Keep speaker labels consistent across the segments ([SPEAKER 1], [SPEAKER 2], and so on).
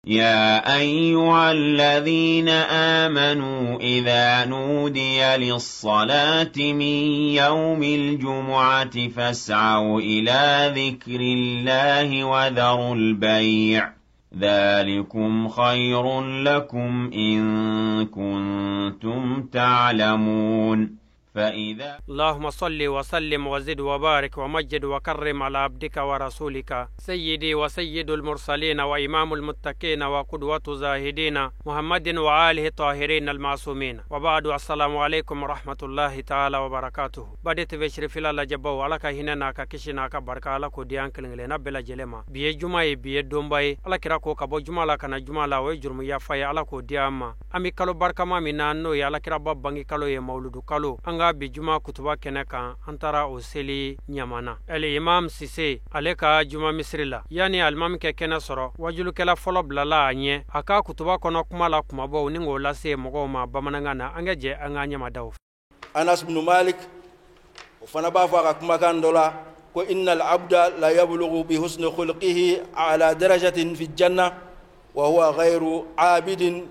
[SPEAKER 1] يا أيها الذين آمنوا إذا نودي للصلاة من يوم الجمعة فاسعوا إلى ذكر الله وذروا البيع ذلكم خير لكم إن كنتم تعلمون. فإذا
[SPEAKER 2] اللهم صل وسلم وزد وبارك ومجد وكرم على عبدك ورسولك سيدي وسيد المرسلين وإمام المتقين وقدوة زاهدين محمد وآله الطاهرين المعصومين وبعد السلام عليكم ورحمة الله تعالى وبركاته. Badi TV sirifila lajɛbaw, Ala ka hinɛ n'a ka kisi n'a ka barika, Ala k'o di an kelen kelenna bɛɛ lajɛlen ma. Bi ye juma ye, bi ye donba ye. Ala kira ko ka bɔ juma la ka na juma la, o ye jurumu yafa ye, Ala k'o di an ma. An bɛ kalo barikama min na, n'o ye Alakiraba bange kalo ye, mawuludu kalo, an ka bi juma kutuba kɛnɛ kan, an taara o seli Ɲamana El Imam Sise ale ka juma misiri la. Yanni alimami kɛ kɛnɛ sɔrɔ, wajulukɛla fɔlɔ bilala a ɲɛ a ka kutuba kɔnɔ kuma la kumabaw ni k'o lase mɔgɔw ma bamanankan na. An ka jɛ an ka ɲɛmadaw.
[SPEAKER 3] Anas bin Malik o fana b'a fɔ a ka kumakan dɔ la ko innal abda la yablughu bi husni khulqihi ala darajatin fi janna wa huwa ghayru abidin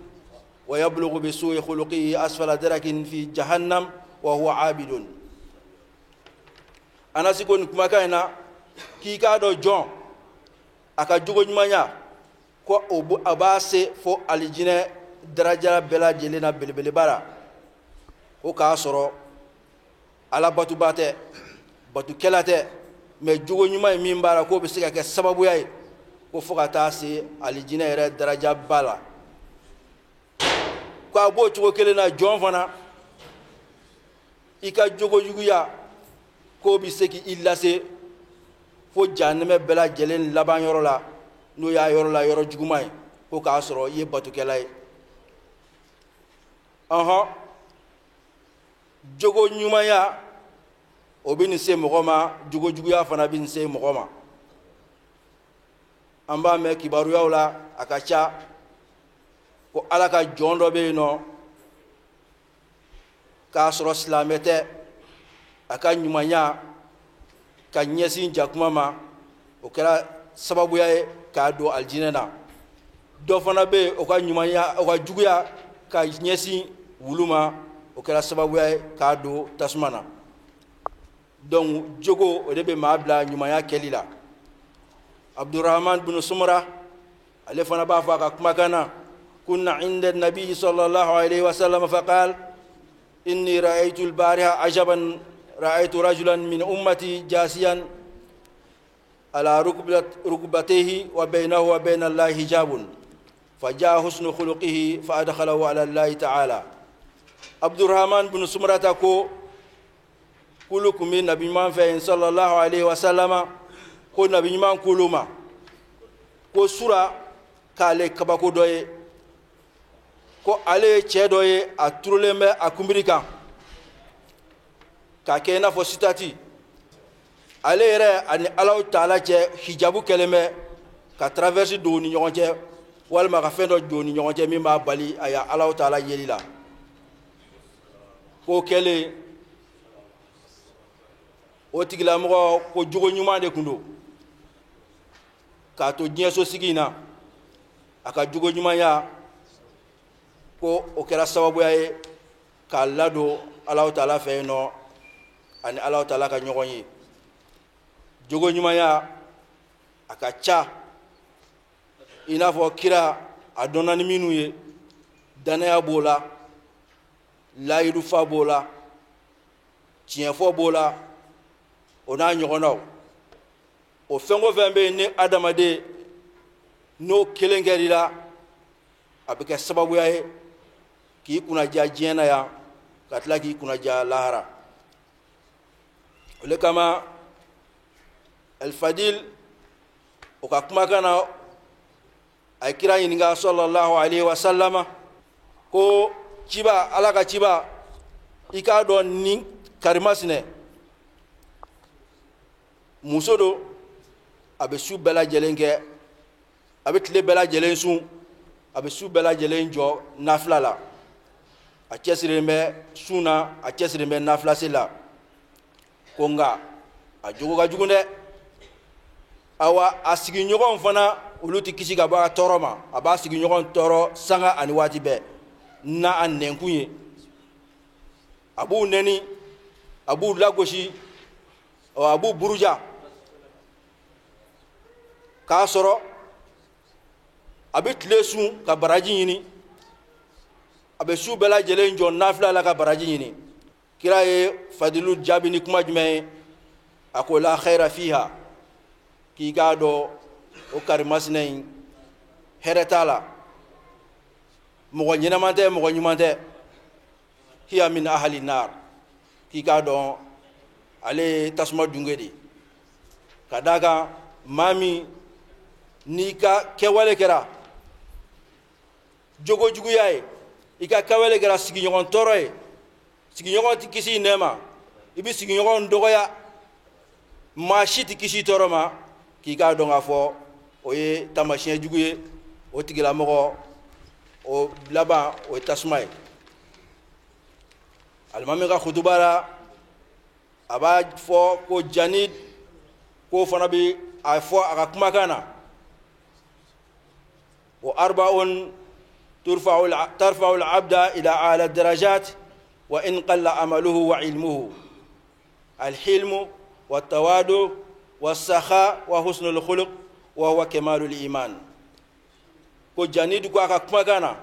[SPEAKER 3] wa yablughu bi su'i khuluqihi asfala darakin fi jahannam wa huwa abidun. Anasi ko nin kumakan in na k'i k'a dɔn jɔn a ka jogo ɲumanya ko a b'a se fo alijinɛ daraja bɛɛ lajɛlen na belebeleba la, o k'a sɔrɔ Ala batuba tɛ, batukɛla tɛ, mɛ jogo ɲuman ye min b'a la k'o bɛ se ka kɛ sababuya ye ko fo ka taa se alijinɛ yɛrɛ darajaba la. Ko a b'o cogo kelen na, jɔn fana i ka jogo juguya k'o bɛ se k'i lase fo jahanɛmɛ bɛɛ lajɛlen laban yɔrɔ la, n'o y'a yɔrɔ la yɔrɔ juguman ye, ko k'a sɔrɔ i ye batukɛla ye. Jogo ɲumanya o bɛ nin se mɔgɔ ma, jogo juguya fana bɛ nin se mɔgɔ ma. An b'a mɛn kibaruyaw la a ka ca ko Ala ka jɔn dɔ bɛ yen nɔ k'a sɔrɔ silamɛ tɛ, a ka ɲumanya ka ɲɛsin jakuma ma, o kɛra sababuya ye k'a don alijinɛ na. Dɔ fana bɛ yen, o ka ɲumanya, o ka juguya ka ɲɛsin wulu ma, o kɛra sababuya ye k'a don tasuma na. Donc jogo o de bɛ maa bila ɲumanya kɛli la. Abdurahman bin Sumra ale fana b'a fɔ a ka kumakan na kunna inda nabi sallallahu alaihi wasallam faqal inni ra'aytu al-bariha ajaban ra'aytu rajulan min ummati jasiyan ala rukbatayhi wa baynahu wa bayna Allahi hijabun faja'a husnu khuluqihi fa adkhalahu ala Allahi ta'ala. Abdurrahman bin Sumrata ko k'olu kun bɛ nabi ɲuman fɛ yen sallallahu alaihi wasallama, ko nabi ɲuman k'olu ma ko sura k'ale kabako dɔ ye, ko ale ye cɛ dɔ ye a turulen bɛ a kunbiri kan k'a kɛ i n'a fɔ sitati, ale yɛrɛ ani Alahu taala cɛ hijabu kɛlen bɛ ka traverse don u ni ɲɔgɔn cɛ, walima ka fɛn dɔ don u ni ɲɔgɔn cɛ min b'a bali a ya Alahu taala yeli la. K'o kɛlen o tigilamɔgɔ ko jogo ɲuman de tun don k'a to diɲɛso sigi in na, a ka jogo ɲumanya ko o kɛra sababuya ye k'a ladon Alahu taala fɛ yen nɔ ani Alahu taala ka ɲɔgɔn ye. Jogo ɲumanya a ka ca i n'a fɔ kira a dɔnna ni minnu ye, danaya b'o la, layidufa b'o la, tiɲɛfɔ b'o la, o n'a ɲɔgɔnnaw. O fɛn o fɛn bɛ yen ni adamaden n'o kelen kɛr'i la, a bɛ kɛ sababuya ye k'i kunnaja diɲɛ na yan ka tila k'i kunnaja lahara. O le kama Alfadil o ka kumakan na a ye kira ɲininka sallallahu alaihi wa sallama ko ciba, Ala ka ciba, i k'a dɔn nin karimasinɛ muso don, a bɛ su bɛɛ lajɛlen kɛ, a bɛ tile bɛɛ lajɛlen sun, a bɛ su bɛɛ lajɛlen jɔ nafila la, a cɛsirilen bɛ sun na, a cɛsirilen bɛ nafila seli la, ko nka a jogo ka jugu dɛ. Awa a sigiɲɔgɔnw fana olu tɛ kisi ka bɔ a tɔɔrɔ ma. A b'a sigiɲɔgɔn tɔɔrɔ sanga ani waati bɛɛ n'a a nɛnkun ye. A b'u nɛni, a b'u lagosi, a b'u buruja, k'a sɔrɔ a bɛ tile sun ka baraji ɲini, a bɛ su bɛɛ lajɛlen jɔ nafila la ka baraji ɲini. Kira ye Fadilu jaabi ni kuma jumɛn ye? A ko la khayra fiha, k'i k'a dɔn o karimasina in hɛrɛ t'a la, mɔgɔ ɲɛnama tɛ, mɔgɔ ɲuman tɛ. Hiya min ahali nar, k'i k'a dɔn ale ye tasuma dunge de ye. Ka d'a kan maa min n'i ka kɛwale kɛra jogojuguya ye, i ka kɛwale kɛra sigiɲɔgɔn tɔɔrɔ ye, sigiɲɔgɔn tɛ kisi nɛ ma, i bɛ sigiɲɔgɔn dɔgɔya, maa si tɛ kisi tɔɔrɔ ma, k'i k'a dɔn k'a fɔ o ye taamasiyɛn jugu ye. O tigilamɔgɔ o laban o ye tasuma ye. Alimami ka kutuba la, a b'a fɔ ko jani k'o fana bɛ a fɔ a ka kumakan na, wa arba'un tarfa'u al-abda ila a'la darajat wa in qalla amaluhu wa ilmuhu alhilmu wa tawadu wa sakha wa husnul khuluq wa huwa kamalul iman. Ko jani ko a ka kumakan na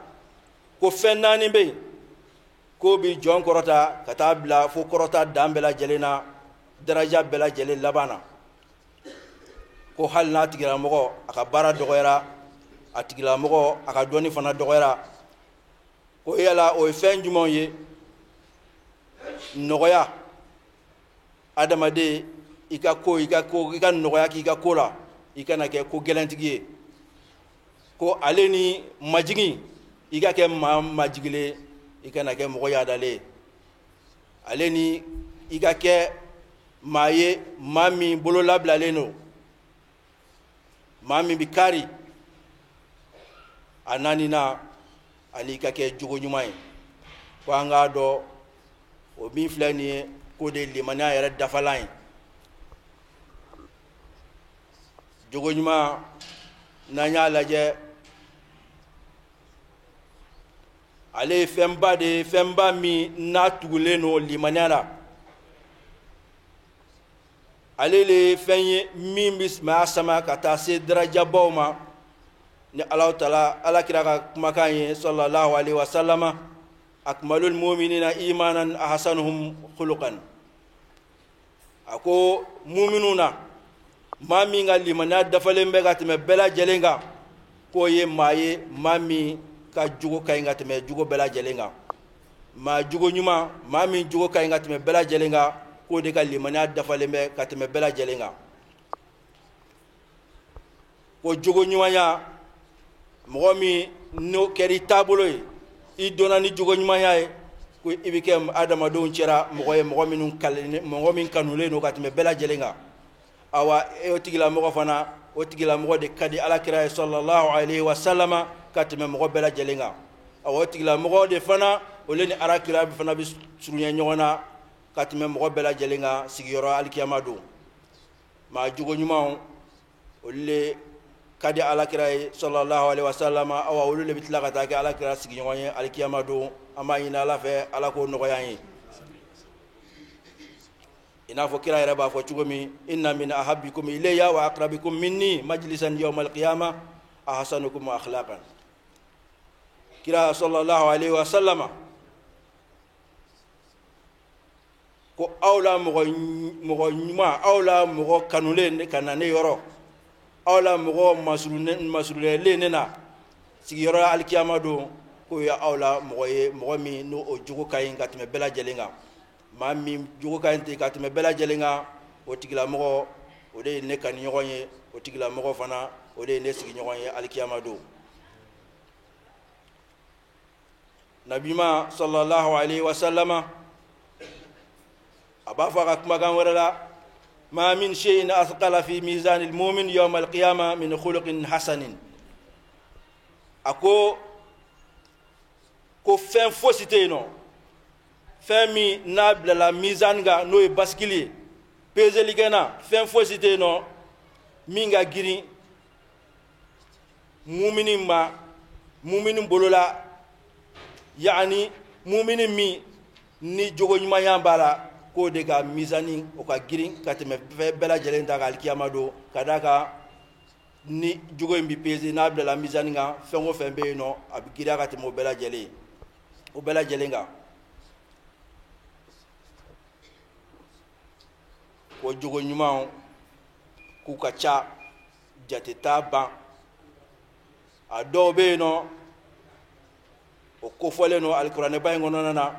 [SPEAKER 3] ko fɛn naani bɛ yen k'o bi jɔn kɔrɔta ka taa bila fo kɔrɔta dan bɛɛ lajɛlen na, daraja bɛɛ lajɛlen laban na. Ko hali n'a tigilamɔgɔ a ka baara dɔgɔyara, a tigilamɔgɔ a ka dɔnni fana dɔgɔyara. Ko yala o ye fɛn jumɛnw ye? Nɔgɔya, adamaden i ka ko, i ka ko, i ka nɔgɔya k'i ka ko la, i kana kɛ ko gɛlɛntigi ye. Ko ale ni majigin, i ka kɛ maa majigilen, i kana kɛ mɔgɔ yadalen. Ale ni i ka kɛ maa ye, maa min bolo labilalen don, maa min bɛ kari. A naaninan, ani i ka kɛ jogo ɲuman ye. Ko an k'a dɔn o min filɛ nin ye, k'o de ye limaniya yɛrɛ dafalan ye. Jogo ɲuman, n'an y'a lajɛ, ale ye fɛnba de ye, fɛnba min n'a tugulen don limaniya la. Ale le ye fɛn ye min bɛ maa sama ka taa se darajabaw ma. Ni Alahu taala, Ala kira ka kumakan ye sallallahu alaihi wa sallama, akmalul mu'minina imanan ahsanuhum khuluqan. A ko muminu na, maa min ka limaniya dafalen bɛ ka tɛmɛ bɛɛ lajɛlen kan, k'o ye maa ye, maa min ka jogo ka ɲi ka tɛmɛ jogo bɛɛ lajɛlen kan. Maa jogo ɲuman, maa min jogo ka ɲi ka tɛmɛ bɛɛ lajɛlen kan, k'o de ka limaniya dafalen bɛ ka tɛmɛ bɛɛ lajɛlen kan. Ko jogo ɲumanya, mɔgɔ min n'o kɛra i taabolo ye, i dɔnna ni jogo ɲumanya ye, ko i bɛ kɛ adamadenw cɛra mɔgɔ ye, mɔgɔ minnu kalen, mɔgɔ min kanulen don ka tɛmɛ bɛɛ lajɛlen kan. Awa o tigilamɔgɔ fana, o tigilamɔgɔ de ka di Ala kira ye sallallahu alaihi wa sallama ka tɛmɛ mɔgɔ bɛɛ lajɛlen kan. Awa o tigilamɔgɔ de fana, olu ni Ala kira fana bɛ surunya ɲɔgɔn na ka tɛmɛ mɔgɔ bɛɛ lajɛlen kan sigiyɔrɔ alikiyama don. Maa jogo ɲumanw, olu le ka di Ala kira ye sallallahu alaihi wa sallama. Awa olu le bɛ tila ka taa kɛ Ala kira sigiɲɔgɔn ye alikiyama don. An b'a ɲini Ala fɛ, Ala k'o nɔgɔya an ye. I n'a fɔ kira yɛrɛ b'a fɔ cogo min, inna min ahabbikum ilayya wa aqrabikum minni majlisan yawmal qiyamah ahsanukum akhlaqan. Kira sallallahu alaihi wa sallama ko aw la mɔgɔ ɲuman, aw la mɔgɔ kanulen ka na ne yɔrɔ, aw la mɔgɔ masurunnelen ne na sigiyɔrɔ alikiyama don, k'o ye aw la mɔgɔ ye, mɔgɔ min n'o o jogo ka ɲi ka tɛmɛ bɛɛ lajɛlen kan. Maa min jogo ka ɲi ten ka tɛmɛ bɛɛ lajɛlen kan, o tigilamɔgɔ o de ye ne kanuɲɔgɔn ye, o tigilamɔgɔ fana o de ye ne sigiɲɔgɔn ye alikiyama don. Nabima sallallahu alaihi wa sallama a b'a fɔ a ka kumakan wɛrɛ la, ma min shay'in athqala fi mizanil mu'min yawm al-qiyamah min khuluqin hasanin. A ko fɛn fosi tɛ yen nɔ, fɛn min n'a bilala mizan kan, n'o ye basikili ye, pezelikɛna, fɛn fosi tɛ yen nɔ min ka girin Mumini ma, mumini bolola, yaani mumini min ni jogo ɲumanya b'a la, k'o de ka mizani o ka girin ka tɛmɛ fɛn bɛɛ lajɛlen ta kan alikiyama don. Ka d'a kan ni jogo in bɛ peze, n'a bilala mizani kan, fɛn o fɛn bɛ yen nɔ, a bɛ girinya ka tɛmɛ o bɛɛ lajɛlen kan. Ko jogo ɲumanw k'u ka ca, jate t'a ban. A dɔw bɛ yen nɔ, o kofɔlen don alikuranɛba in kɔnɔna na.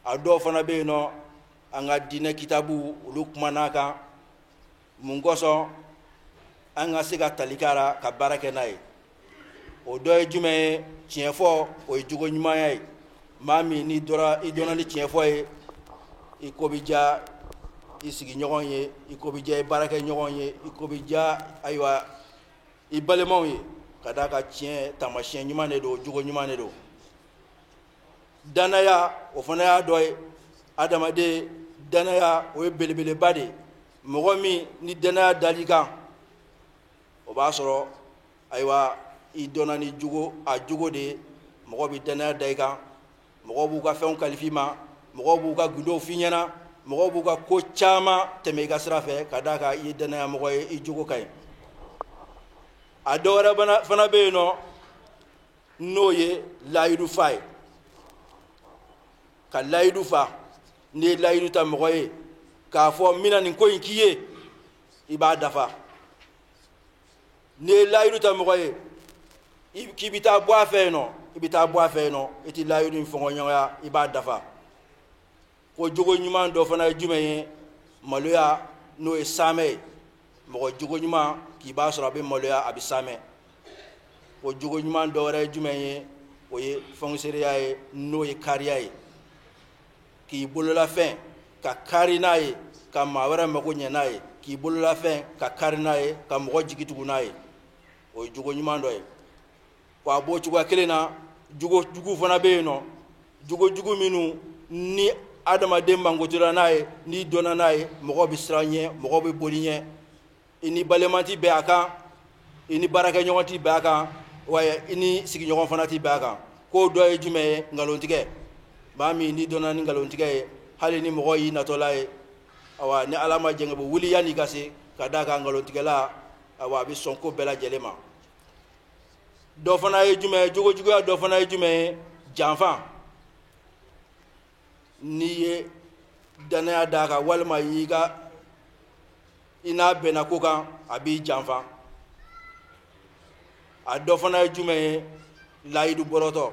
[SPEAKER 3] A dɔw fana bɛ yen nɔ, an ka diinɛ kitabu olu kumana kan. Mun kosɔn an ka se ka tali k'a la ka baara kɛ n'a ye? O dɔ ye jumɛn ye? Tiɲɛ fɔ, o ye jogo ɲumanya ye. Maa min n'i dɔra, i dɔnna ni tiɲɛ fɔ ye, i ko bɛ diya i sigiɲɔgɔn ye, i ko bɛ diya i baarakɛɲɔgɔn ye, i ko bɛ diya ayiwa i balimaw ye. Ka d'a kan tiɲɛ taamasiyɛn ɲuman de don, jogo ɲuman de don. Danaya, o fana y'a dɔ ye. Adamaden danaya, o ye belebeleba de ye. Mɔgɔ min ni danaya dal'i kan, o b'a sɔrɔ ayiwa i dɔnna ni jogo, a jogo de ye. Mɔgɔ bɛ danaya da i kan, mɔgɔw b'u ka fɛnw kalifa i ma, mɔgɔw b'u ka gundow f'i ɲɛna, mɔgɔw b'u ka ko caman tɛmɛ i ka sira fɛ, ka d'a kan i ye danaya mɔgɔ ye, i jogo ka ɲi. A dɔ wɛrɛ fana bɛ yen nɔ, n'o ye layidu fa ye. Ka layidu fa, n'i ye layidu ta mɔgɔ ye k'a fɔ n bɛna nin ko in k'i ye, i b'a dafa. N'i ye layidu ta mɔgɔ ye k'i bɛ taa bɔ a fɛ yen nɔ, i bɛ taa bɔ a fɛ yen nɔ, i tɛ layidu in fɔnkɔɲɔgɔnya, i b'a dafa. Ko jogo ɲuman dɔ fana ye jumɛn ye? Maloya, n'o ye saamɛ ye. Mɔgɔ jogo ɲuman k'i b'a sɔrɔ a bɛ maloya, a bɛ saamɛ. Ko jogo ɲuman dɔ wɛrɛ ye jumɛn ye? O ye fɔnsereya ye, n'o ye kariya ye. K'i bololafɛn ka kari n'a ye, ka maa wɛrɛ mago ɲɛ n'a ye, k'i bololafɛn ka kari n'a ye, ka mɔgɔ jigi tugu n'a ye, o ye jogo ɲuman dɔ ye. Wa a b'o cogoya kelen na, jogo jugu fana bɛ yen nɔ, jogo jugu minnu ni adamaden mankotora n'a ye, n'i dɔnna n'a ye, mɔgɔw bɛ siran ɲɛ, mɔgɔw bɛ boli ɲɛ. I ni balima ti bɛn a kan, i ni baarakɛɲɔgɔn ti bɛn a kan, wa i ni sigiɲɔgɔn fana ti bɛn a kan. K'o dɔ ye jumɛn ye? Nkalontigɛ. Maa min n'i dɔnna ni nkalontigɛ ye, hali ni mɔgɔ y'i natɔla ye, awa ni Ala ma jɛngɛ bɛ wuli yanni ka se, ka d'a kan nkalontigɛla, awa a bɛ sɔn ko bɛɛ lajɛlen ma. Dɔ fana ye jumɛn ye? Jogo juguya dɔ fana ye jumɛn ye? Janfa. N'i ye danaya d'a kan, walima y'i ka i n'a bɛnna ko kan, a b'i janfa. A dɔ fana ye jumɛn ye? Layidu bɔrɔtɔ.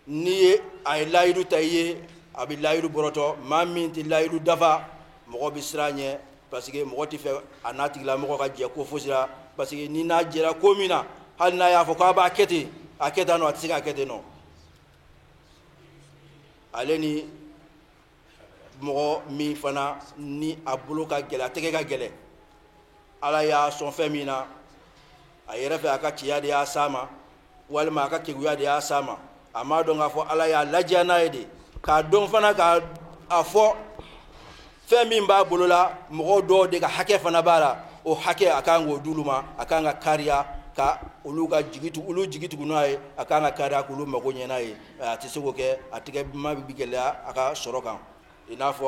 [SPEAKER 3] N'i ye a ye layidu ta i ye, a bɛ layidu bɔrɔtɔ. Maa min tɛ layidu dafa, mɔgɔ bɛ siran ɲɛ, parce que mɔgɔ tɛ fɛ a n'a tigilamɔgɔ ka jɛ ko fosi la, parce que ni n'a jɛra ko min na, hali n'a y'a fɔ k'a b'a kɛ ten, a kɛ tan nɔ, a tɛ se k'a kɛ ten nɔ. Ale ni mɔgɔ min fana ni a bolo ka gɛlɛn, a tɛgɛ ka gɛlɛn, Ala y'a sɔn fɛn min na, a yɛrɛ fɛ a ka cɛya de y'a s'a ma, walima a ka keguya de y'a s'a ma, a m'a dɔn k'a fɔ Ala y'a ladiya n'a ye de, k'a dɔn fana k'a fɔ fɛn min b'a bolo la, mɔgɔw dɔw de ka hakɛ fana b'a la, o hakɛ a kan k'o d'olu ma, a kan ka kariya ka olu ka jigi tugu, olu jigi tugu n'a ye, a kan ka kariya k'olu mago ɲɛ n'a ye. A tɛ se k'o kɛ, a tɛgɛ ma bɛ gɛlɛya a ka sɔrɔ kan. I n'a fɔ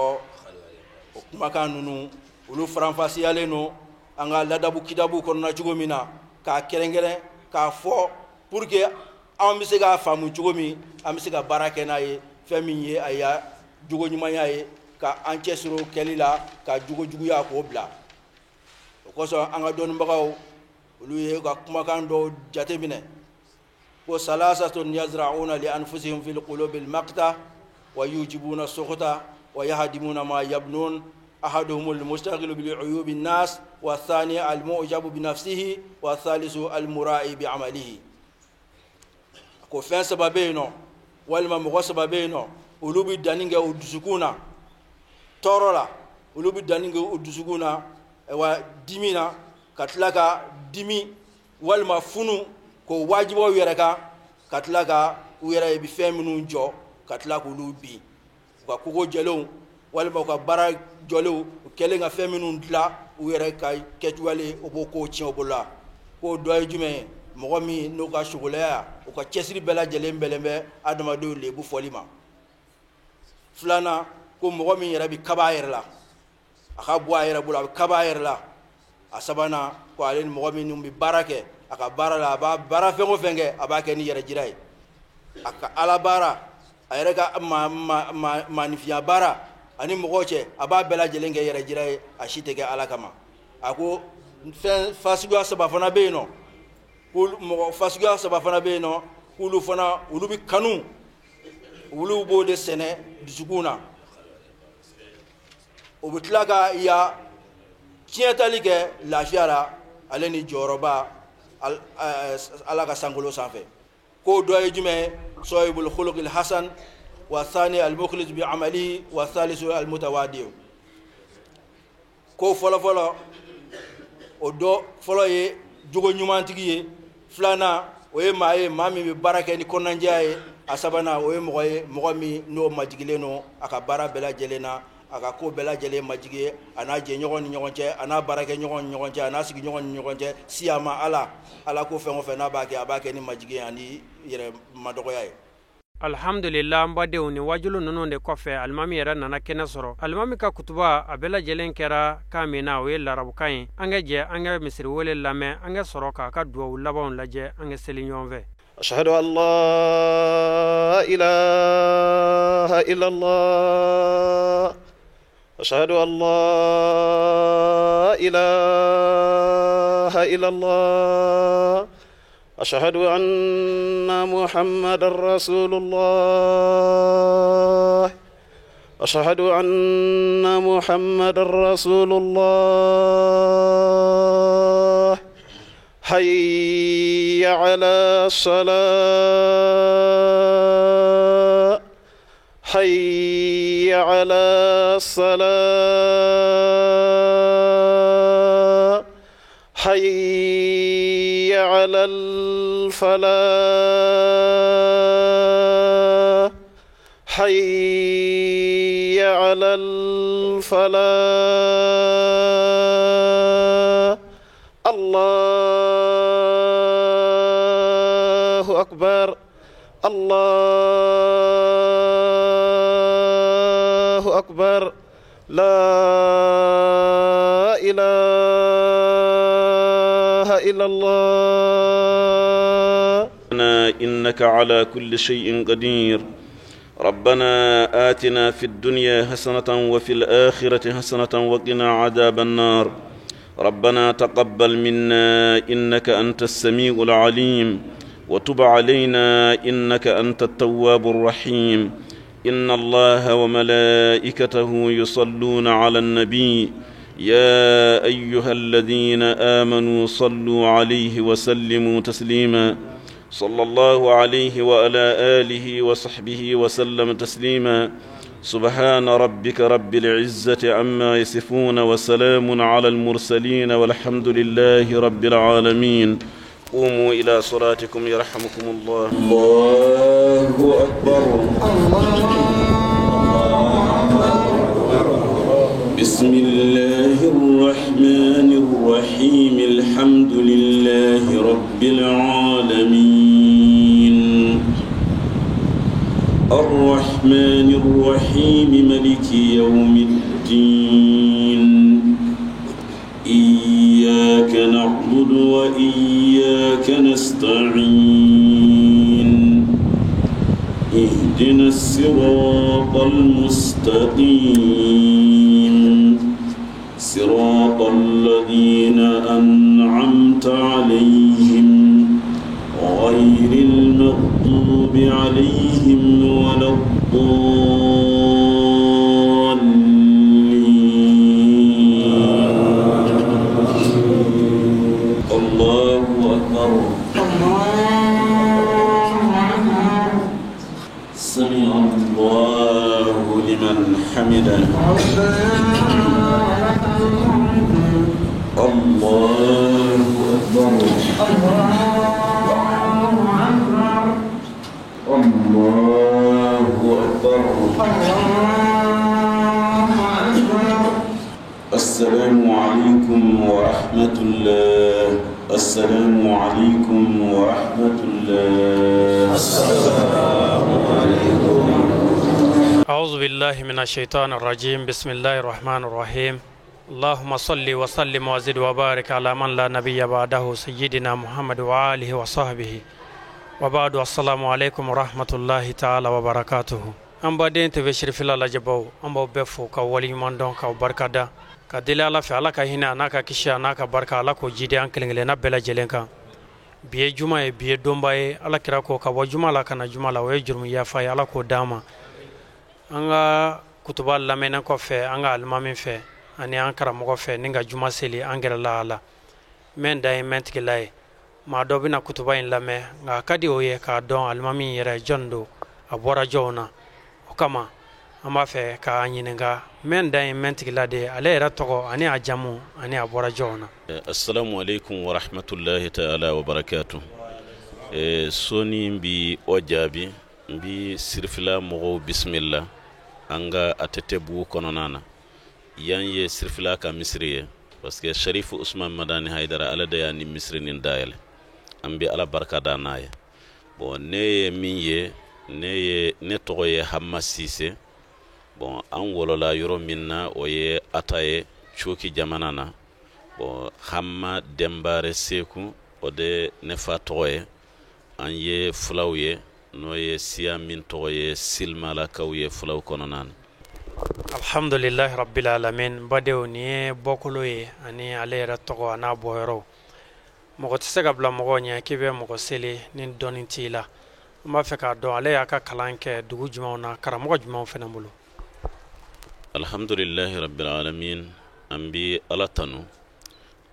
[SPEAKER 3] o kumakan ninnu, olu faranfasiyalen don an ka ladabu kitabu kɔnɔna cogo min na, k'a kɛrɛnkɛrɛn k'a fɔ pour que an bɛ se k'a faamu cogo min, an bɛ se ka baara kɛ n'a ye. Fɛn min ye a ya jogo ɲumanya ye, ka an cɛsiri o kɛli la, ka jogo juguya k'o bila. O kosɔn an ka dɔnnibagaw olu ye ka kumakan dɔw jateminɛ ko salasatun yazra'una li anfusihim fil qulubil maqta wa yujibuna sukhta wa yahdimuna ma yabnun ahaduhum al-mushtaghilu bi uyubi an-nas wa thani al-mu'jabu bi nafsihi wa thalithu al-mura'i bi amalihi. Ko fɛn saba bɛ yen nɔ, walima mɔgɔ saba bɛ yen nɔ, olu bɛ danni kɛ u dusukun na tɔɔrɔ la, olu bɛ danni kɛ u dusukun na wa dimi na, ka tila ka dimi walima funu k'o wajibaw yɛrɛ kan, ka tila ka u yɛrɛ bɛ fɛn minnu jɔ, ka tila k'olu bin. U ka kogo jɔlenw walima u ka baara jɔlenw, u kɛlen ka fɛn minnu dilan u yɛrɛ ka kɛcogoyalen, o b'o kow tiɲɛ u bolo la. K'o dɔ ye jumɛn ye? Mɔgɔ min n'u ka sugulaya, u ka cɛsiri bɛɛ lajɛlen bɛlen bɛ adamadenw lebu fɔli ma. Filanan, ko mɔgɔ min yɛrɛ bɛ kaba a yɛrɛ la, a ka bɔ a yɛrɛ bolo, a bɛ kaba a yɛrɛ la. A sabanan, ko ale ni mɔgɔ minnu bɛ baara kɛ a ka baara la, a b'a baara fɛn o fɛn kɛ, a b'a kɛ ni yɛrɛ jira ye. A ka ala baara, a yɛrɛ ka maanifinya baara ani mɔgɔw cɛ, a b'a bɛɛ lajɛlen kɛ yɛrɛ jira ye, a si tɛ kɛ ala kama. A ko fɛn fasuguya saba fana bɛ yen nɔ, ko mɔgɔ fasuguya saba fana bɛ yen nɔ, k'olu fana olu bɛ kanu, olu b'o de sɛnɛ dusukun na. O bɛ tila ka ya tiɲɛtali kɛ lafiya la, ale ni jɔyɔrɔba ala ka sankolo sanfɛ. K'o dɔ ye jumɛn ye? Sɔhibul khuluqil hasan wa thani al mukhlis bi amalihi wa thalisu al mutawadi. Ko fɔlɔfɔlɔ, o dɔ fɔlɔ ye jogo ɲumantigi ye. Filanan, o ye maa ye, maa min bɛ baara kɛ ni kɔnɔnajɛya ye. A sabanan, o ye mɔgɔ ye, mɔgɔ min n'o majigilen don a ka baara bɛɛ lajɛlen na, a ka ko bɛɛ lajɛlen majigi ye, a n'a jɛɲɔgɔn ni ɲɔgɔn cɛ, a n'a baarakɛɲɔgɔn ni ɲɔgɔn cɛ, a n'a sigiɲɔgɔn ni ɲɔgɔn cɛ. Siyama ala ala ko fɛn o fɛn n'a b'a kɛ, a b'a kɛ ni majigi ye ani yɛrɛ madɔgɔya ye.
[SPEAKER 2] Alhamdulillah, an badenw, ni wajulu ninnu de kɔfɛ, alimami yɛrɛ nana kɛnɛ sɔrɔ. Alimami ka kutuba a bɛɛ lajɛlen kɛra kan min na, o ye larabukan ye. An ka jɛ an ka misiri wele lamɛn, an ka sɔrɔ k'a ka duwawu labanw lajɛ, an ka seli ɲɔgɔn fɛ.
[SPEAKER 4] أشهد أن لا إله إلا الله، أشهد أن لا إله إلا الله، أشهد أن محمد رسول الله، أشهد أن محمد رسول الله. حي على الصلاة، حي على الصلاة، حي على الفلاح، حي على الفلاح. الله أكبر، الله أكبر، لا إله إلا الله.
[SPEAKER 5] إنك على كل شيء قدير. ربنا آتنا في الدنيا حسنة وفي الآخرة حسنة وقنا عذاب النار. ربنا تقبل منا إنك أنت السميع العليم، وتب علينا إنك أنت التواب الرحيم. إن الله وملائكته يصلون على النبي، يا أيها الذين آمنوا صلوا عليه وسلموا تسليما. صلى الله عليه وعلى آله وصحبه وسلم تسليما. سبحان ربك رب العزة عما يصفون، وسلام على المرسلين، والحمد لله رب العالمين. قوموا إلى صلاتكم يرحمكم الله.
[SPEAKER 6] الله أكبر. بسم الله الرحمن الرحيم. الحمد لله رب العالمين، الرحمن الرحيم، ملك يوم الدين، إياك نعبد وإياك نستعين، اهدنا الصراط المستقيم، صراط الذين أنعمت عليهم غير المغضوب عليهم ولا الضالين. الله أكبر. سمع الله لمن حمده. الله أكبر. الله أكبر. السلام عليكم ورحمة الله. السلام عليكم ورحمة الله. السلام عليكم.
[SPEAKER 2] أعوذ بالله من الشيطان الرجيم. بسم الله الرحمن الرحيم. اللهم صل وسلم وزد وبارك على من لا نبي بعده سيدنا محمد وآله وصحبه وبعد. السلام عليكم ورحمة الله تعالى وبركاته. An baden TV Sirifila lajɛbaw, an b'aw bɛɛ fo ka waleɲuman dɔn, k'aw barikada, ka deli Ala fɛ, Ala ka hinɛ a n'a ka kisi a n'a ka barika, Ala k'o jidi an kelen kelenna bɛɛ lajɛlen kan. Bi ye juma ye, bi ye donba ye. Ala kira ko ka bɔ juma la ka na juma la, o ye jurumu yafa ye. Ala k'o d'an ma. An ka kutuba lamɛnnen kɔfɛ an ka alimami fɛ ani an karamɔgɔ fɛ ni ka juma seli, an gɛrɛla a la mɛn da ye mɛn tigila ye. Maa dɔ bɛna kutuba in lamɛn, nka a ka di o ye k'a dɔn alimami yɛrɛ jɔn don, a bɔra jɔnw na. O kama an b'a fɛ k'a ɲininka mɛn da ye mɛn tigila de ye, ale yɛrɛ tɔgɔ ani a jamu ani a bɔra jɔnw na.
[SPEAKER 5] Assalamu alaikum wa rahmatullahi ta'ala wa barakatuh. Sɔɔni n bi o jaabi. N bi Sirifila mɔgɔw bisimila an ka ATT bugu kɔnɔna na. Yan ye Sirifila ka misiri ye, parce que Sharifu Usman Madani Haidara, ala de y'a ni misiri nin dayɛlɛ. An bɛ Ala barika da n'a ye. Bon, ne ye min ye, ne tɔgɔ ye Hama Sise. Bon, an wolola yɔrɔ min na, o ye Ata ye, Coki jamana na. Bon, Hama Denbare Seku, o de ne fa tɔgɔ ye. An ye fulaw ye, n'o ye siya min tɔgɔ ye Silmalakaw ye fulaw kɔnɔna na.
[SPEAKER 2] Alhamdulilahi rabbil alamin. Badenw, nin ye bɔkolo ye ani ale yɛrɛ tɔgɔ a n'a bɔyɔrɔ. Mɔgɔ tɛ se ka bila mɔgɔ ɲɛ k'i bɛ mɔgɔ seli ni dɔnni t'i la. An b'a fɛ k'a dɔn ale y'a ka kalan kɛ dugu jumɛnw na, karamɔgɔ jumɛnw fana bolo?
[SPEAKER 5] Alhamdulilahi rabbil alamin. An bi Ala tanu.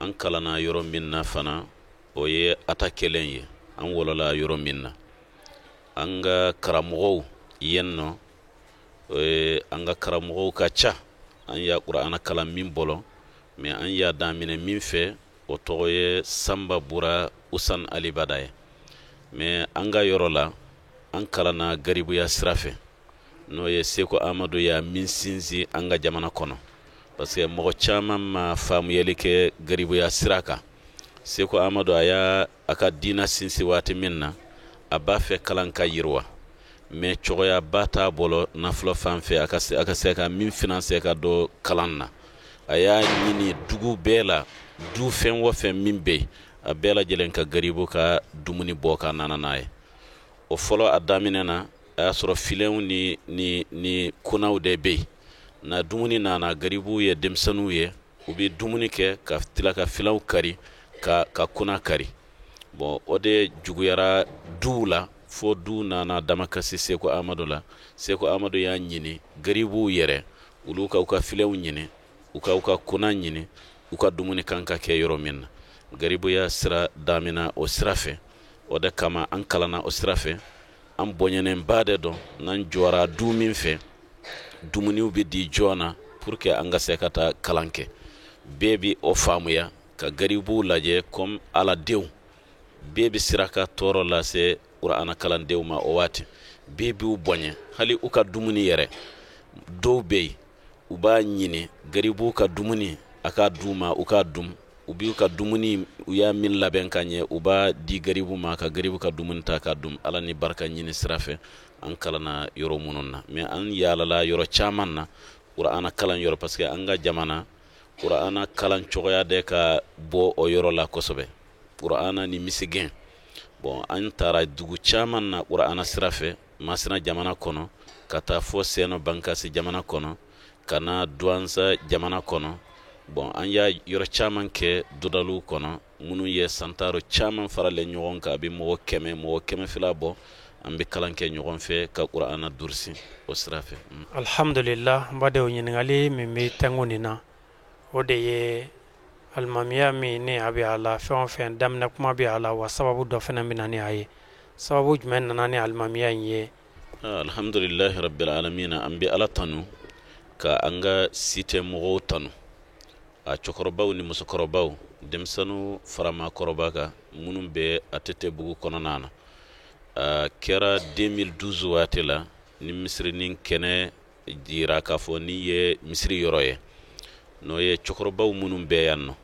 [SPEAKER 5] An kalanna yɔrɔ min na fana, o ye Ata kelen ye, an wolola yɔrɔ min na. An ka karamɔgɔw yen nɔ, an ka karamɔgɔw ka ca. An y'a Kurana kalan min bolo, mais an y'a daminɛ min fɛ, o tɔgɔ ye Sanba Bura Usan Alibada ye. Mais an ka yɔrɔ la, an kalanna garibuya sira fɛ, n'o ye Seko Amadu y'a min sinsin an ka jamana kɔnɔ, parce que mɔgɔ caman ma faamuyali kɛ garibuya sira kan. Seko Amadu, a y'a a ka diina sinsin waati min na, a b'a fɛ kalan ka yiriwa, mais cogoyaba t'a bolo nafolo fan fɛ a ka se ka min financer ka don kalan na. A y'a ɲini dugu bɛɛ la, du fɛn o fɛn min bɛ yen, a bɛɛ lajɛlen ka garibu ka dumuni bɔ ka nana n'a ye. O fɔlɔ, a daminɛ na, a y'a sɔrɔ filenw ni kunaw de bɛ yen. Na dumuni nana, garibuw ye denmisɛnninw ye, u bɛ dumuni kɛ ka tila ka filenw kari, ka kuna kari. Bon, o de juguyara duw la fo du nana damakasi Seko Amadu la. Seko Amadu y'a ɲini garibuw yɛrɛ, olu ka u ka filenw ɲini, u ka kuna ɲini, u ka dumuni kan ka kɛ yɔrɔ min na. Garibuya sira damina o sira fɛ. O de kama an kalanna o sira fɛ. An bɔɲɛnenba de dɔn n'an jɔra du min fɛ, dumuniw bɛ di joona pour que an ka se ka taa kalan kɛ. Bɛɛ bi o faamuya ka garibuw lajɛ comme aladenw. Bɛɛ bɛ sira ka tɔɔrɔ lase Kurana kalandenw ma o waati. Bɛɛ b'u bonya, hali u ka dumuni yɛrɛ. Dɔw bɛ yen, u b'a ɲini garibuw ka dumuni a ka d'u ma, u k'a dun. U b'u ka dumuni, u y'a min labɛn ka ɲɛ, u b'a di garibu ma, ka garibu ka dumuni ta ka dun. Ala ni barika ɲini sira fɛ, an kalanna yɔrɔ minnu na. Mais an yaalala yɔrɔ caman na Kurana kalan yɔrɔ, parce que an ka jamana Kurana kalan cogoya de ka bɔ o yɔrɔ la kosɛbɛ, Kurana ni misigɛn. Bon, an taara dugu caman na Kurana sira fɛ, Masina jamana kɔnɔ, ka taa fɔ Sɛnɔ Bankasi jamana kɔnɔ, ka na Duwansa jamana kɔnɔ. Bon, an y'a yɔrɔ caman kɛ dodaliw kɔnɔ minnu ye santaro caman faralen ɲɔgɔn kan, a bɛ mɔgɔ 100, mɔgɔ 200 bɔ. An bɛ kalan kɛ ɲɔgɔn fɛ ka Kurana durusi o sira fɛ.
[SPEAKER 2] Alhamdulillah. N badenw, ɲininkali min bɛ tɛnku nin na, o de ye alimamiya min ni a bɛ a la, fɛn o fɛn daminɛ kuma bɛ a la, wa sababu dɔ fana bɛ na ni a ye. Sababu jumɛn nana ni alimamiya in ye?
[SPEAKER 5] Alhamdulilahi rabbil alamina. An bɛ Ala tanu, ka an ka cité mɔgɔw tanu, a cɛkɔrɔbaw ni musokɔrɔbaw, denmisɛnninw fara maakɔrɔba kan, minnu bɛ ATT bugu kɔnɔna na. A kɛra 2012 waati la ni misirinin kɛnɛ jira k'a fɔ ni ye misiri yɔrɔ ye, n'o ye cɛkɔrɔbaw minnu bɛ yan nɔ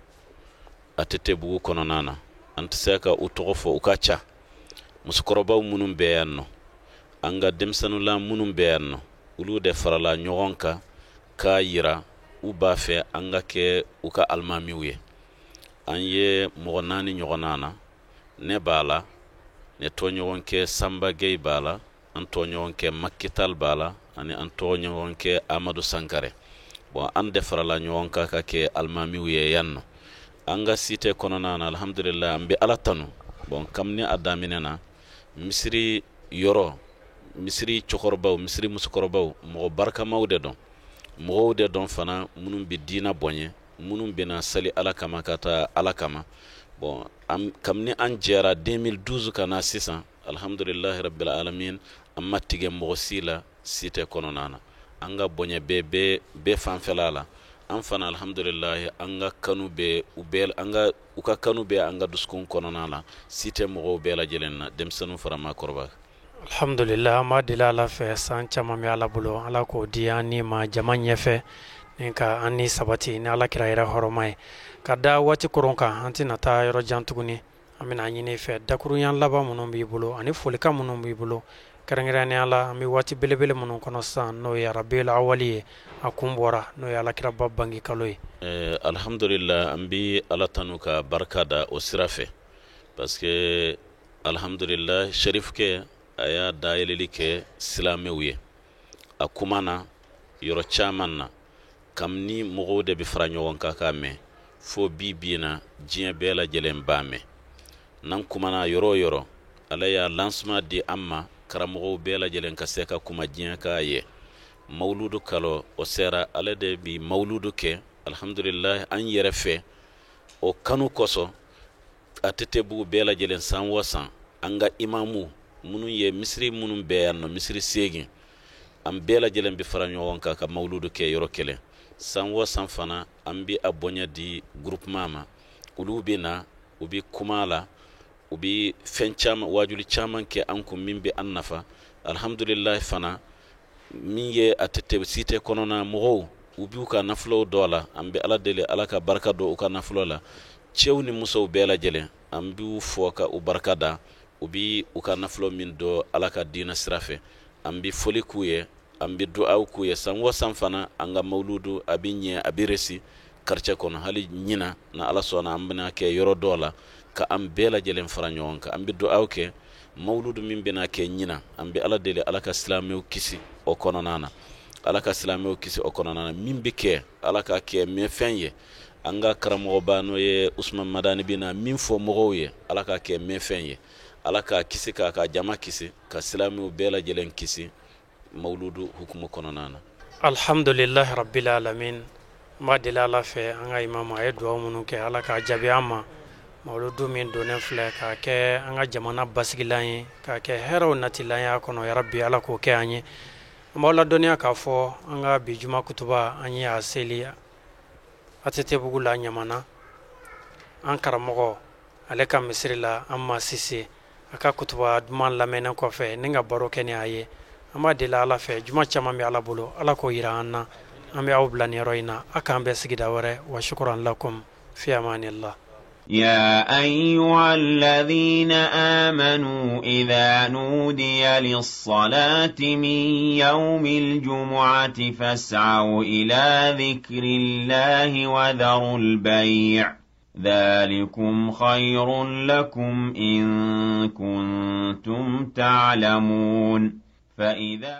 [SPEAKER 5] ATT bugu kɔnɔna na. An tɛ se ka u tɔgɔ fɔ, u ka ca. Musokɔrɔbaw minnu bɛ yan nɔ, an ka denmisɛnninla minnu bɛ yan nɔ, olu de farala ɲɔgɔn kan k'a yira u b'a fɛ an ka kɛ u ka alimamiw ye. An ye mɔgɔ 4 ɲɔgɔnna na. Ne b'a la, ne tɔɲɔgɔnkɛ Sanba Gueye b'a la, an tɔɲɔgɔnkɛ Makital b'a la, ani an tɔɲɔgɔnkɛ Amadu Sankare. Bon, an de farala ɲɔgɔn kan ka kɛ alimamiw ye yan nɔ an ka cité kɔnɔna na. Alhamdulillah, an bɛ Ala tanu. Bon, kabini a daminɛ na, misiri yɔrɔ, misiri cɛkɔrɔbaw, misiri musokɔrɔbaw, mɔgɔ barikamaw de dɔn, mɔgɔw de dɔn fana minnu bɛ diina bonya, minnu bɛna sali Ala kama ka taa Ala kama. Bon, kabini an jɛra 2012 ka na sisan, alhamdulilahi rabbil alamin, an ma tigɛ mɔgɔ si la cité kɔnɔna na. An ka bonya bɛɛ bɛɛ bɛɛ fanfɛla la. An fana, alhamdulilahi, an ka kanu bɛ u bɛɛ, an ka u ka kanu bɛ an ka dusukun kɔnɔna na, cité mɔgɔw bɛɛ lajɛlen na, denmisɛnninw fara maakɔrɔba.
[SPEAKER 2] Alhamdulillah, an b'a deli Ala fɛ, san caman bɛ Ala bolo, Ala k'o di an ni ma jama ɲɛfɛ ni ka an ni sabati ni Ala kira yɛrɛ hɔrɔma ye. Ka da waati koron kan, an tɛna taa yɔrɔ jan tuguni. An bɛna ɲini fɛ, dakurunya laban minnu b'i bolo ani folikan minnu b'i bolo, kɛrɛnkɛrɛnnenya la an bɛ waati belebele minnu kɔnɔ sisan, n'o ye Rabiul Awali ye, a kun bɔra, n'o ye Alakiraba bange kalo ye.
[SPEAKER 5] Alhamdulillah, an bɛ Ala tanu ka barika da o sira fɛ, parce que alhamdulillah, Sherifkɛ a y'a dayɛlɛli kɛ silamɛw ye. A kuma na yɔrɔ caman na, kabini mɔgɔw de bɛ fara ɲɔgɔn kan k'a mɛn, fo bi bi na diɲɛ bɛɛ lajɛlen b'a mɛn. N'an kumana yɔrɔ o yɔrɔ, Ala y'a lancement di an ma, karamɔgɔw bɛɛ lajɛlen ka se ka kuma diɲɛ k'a ye. Mawuludu kalo o sera, ale de bi mawuludu kɛ. Alhamdulillah, an yɛrɛ fɛ, o kanu kosɔn, ATT bugu bɛɛ lajɛlen, san o san, an ka imamu minnu ye misiri minnu bɛɛ yan nɔ, misiri 8, an bɛɛ lajɛlen bɛ fara ɲɔgɔn kan ka mawuludu kɛ yɔrɔ kelen. San o san fana, an bɛ a bonya di groupement ma. Olu bɛ na, u bɛ kuma la, u bɛ fɛn caman, wajuli caman kɛ an kun min bɛ an nafa. Alhamdulilayi fana, min ye ATT cité kɔnɔna mɔgɔw, u b'u ka nafolow dɔ la. An bɛ Ala deli, Ala ka barika don u ka nafolo la. Cɛw ni musow bɛɛ lajɛlen, an b'u fɔ ka u barika da, u bɛ u ka nafolo min don Ala ka diinɛ sira fɛ. An bɛ foli k'u ye, an bɛ duwawu k'u ye. San o san fana, an ka mawuludu a bɛ ɲɛ, a bɛ réussi quartier kɔnɔ. Hali ɲina na, Ala sɔnna, an bɛna kɛ yɔrɔ dɔ la ka an bɛɛ lajɛlen fara ɲɔgɔn kan. An bɛ duwawu kɛ mawuludu min bɛna kɛ ɲina. An bɛ Ala deli, Ala ka silamɛw kisi o kɔnɔna na, Ala ka silamɛw kisi o kɔnɔna na. Min bɛ kɛ, Ala ka kɛ mɛn fɛn ye. An ka karamɔgɔba, n'o ye Usman Madani, bɛna min fɔ mɔgɔw ye, Ala ka kɛ mɛn fɛn ye. Ala k'a kisi, k'a ka jama kisi, ka silamɛw bɛɛ lajɛlen kisi mawuludu hukumu kɔnɔna na.
[SPEAKER 2] Alhamdulilahi rabbil alamin. N b'a deli Ala fɛ, an ka imamu a ye dugawu minnu kɛ, Ala k'a jaabi an ma. Mawuludu min donnen filɛ, k'a kɛ an ka jamana basigilan ye, k'a kɛ hɛrɛw natilan ye a kɔnɔ, yarabi Ala k'o kɛ an ye. An b'aw ladɔnniya k'a fɔ an ka bi juma kutuba, an ye a seli ATT bugu la Ɲamana, an karamɔgɔ ale ka misiri la. An ma sise a ka kutuba duman lamɛnnen kɔfɛ ni ka baro kɛ ni a ye. An b'a deli Ala fɛ, juma caman bɛ Ala bolo, Ala k'o yira an na. An bɛ aw bila nin yɔrɔ in na, a k'an bɛn sigida wɛrɛ. Wa shukran lakum, fi amanillah.
[SPEAKER 1] يا أيها الذين آمنوا إذا نودي للصلاة من يوم الجمعة فاسعوا إلى ذكر الله وذروا البيع ذلكم خير لكم إن كنتم تعلمون. فإذا